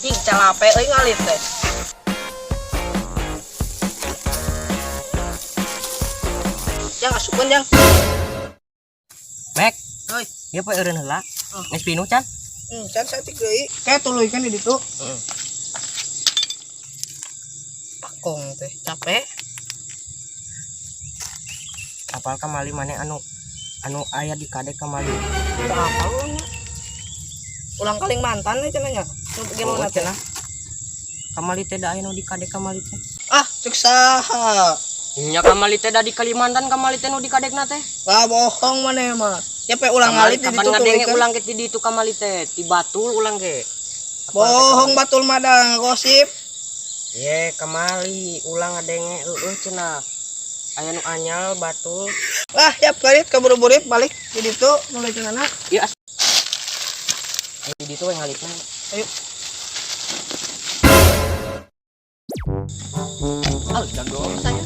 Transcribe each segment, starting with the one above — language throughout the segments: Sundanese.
Ing calape euy ngalit teh. Jang asupkeun jang. Mek, Oi. ieu poe eureun heula. Geus pinuh can? Can saeutik deui. Kayak tuluykeun di ditu. Heeh. Pakong teh capek. Apal kamali maneh anu anu aya di kadek kamali. Teu apal urang nya. Ulang kaling mantan we cenah nya. Nu gelona teh. Cenah. Kamali teh da aya nu di kadek kamali teh. Ah, cek saha? Nya kamali teh da di Kalimantan kamali teh nu di kadekna teh. Lah bohong maneh mah. Ya pe ulang Kamali ngalit di kapan ditu ngadenge tuluykeun. ulang ke di ditu kamali teh, di Batul ulang ge. Bohong batul madang gosip. Ye, kamali ulang ngadenge eueuh cenah. Aya nu anyal Batul. Lah, yap garit kaburu-burit balik di ditu nuluykeunana. Ieu as. Di ditu we ngalitna. Ayo. Halus jago saya.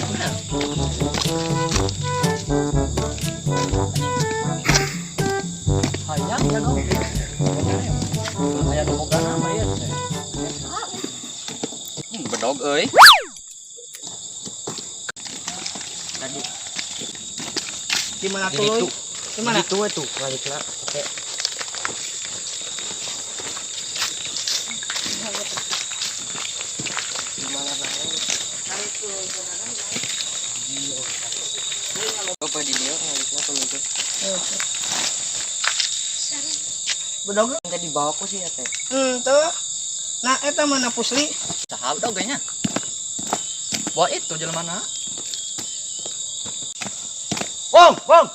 Hayang jago. Hayang boga nama ieu teh. Bedog euy. Tadi Di mana di tuluy? ditu. Di mana? Di ditu we tuh ngalitna. Oke. Di mana bae? Apa di dieu ngalitna tuluy teh. Bedog. Teh dibawa ku sih ya teh. Tuh. Nah, eta mana pusli? Saha bedog nya? Bawa itu jelema mana? Wong, wong.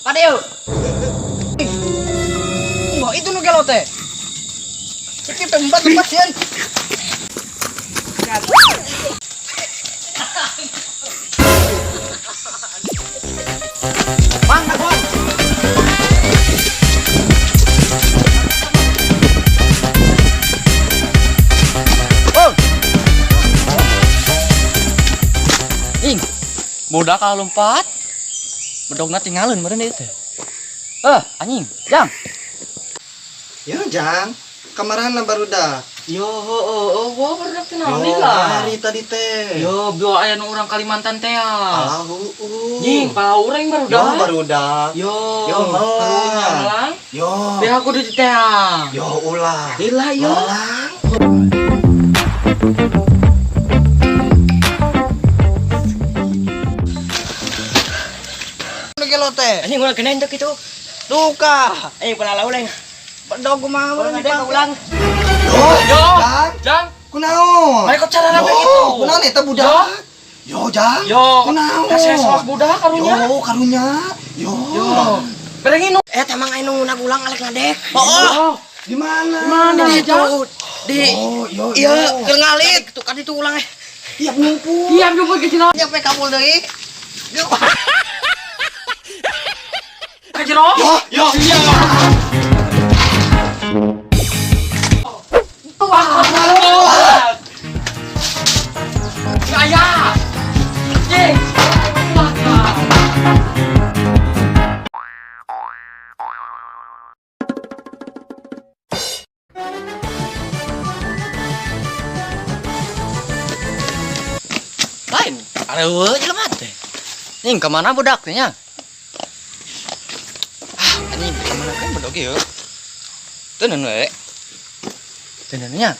Kade yeuh. Wah, itu nu gelo teh. Iki tempat tempat sieun. Bang, bang. Wong. Ing, budak kalau lompat. Bedogna tinggalin meureun ieu teh. Anjing, jang. Ya, Jang. Kamarana barudak? Yo, oh, oh, wah barudak teh naon Yo, lah. hari tadi teh. Yo, bio aya nu urang Kalimantan teh. Alah, heueuh. Nying, pala urang barudak. Yo, barudak. Yo, Yo, karunya melang. melang. Yo. Beh aku di teh. Yo, ulah. Lila yo. Melang. Nu gelo teh. Anjing ulah kena teh kitu. Duka. Anjing pala ulang. Bedog kumaha Ulang meureun ada dipake. ulang. Yo, Yo, Jang. Jang. Kunaon? Mari kok cara Yo, gitu. kunaon eta budak? Yo, Jang. Yo, Kunaon? Kasih sos budak karunya. Yo, karunya. Yo. Yo. Berengin nu. Eh, tamang aya nu nagulang alek ngadek. Oh, Di mana? Di mana? Di ditu. Di Yo, yo, iya, yo. keur ngalit. itu kan itu ulang eh. Tiap ngumpul. Iya, nyumput ke Cina. Ya pe kabul deui. Ke jero. Yo, yo. Iya. Wah, Ayah. Jing. Wah, Lain, areueuh jelema teh. Nying ka mana budak teh nya? Ah, anjing ka mana kan bedog ieu? Teu neun we. Teu neun nya.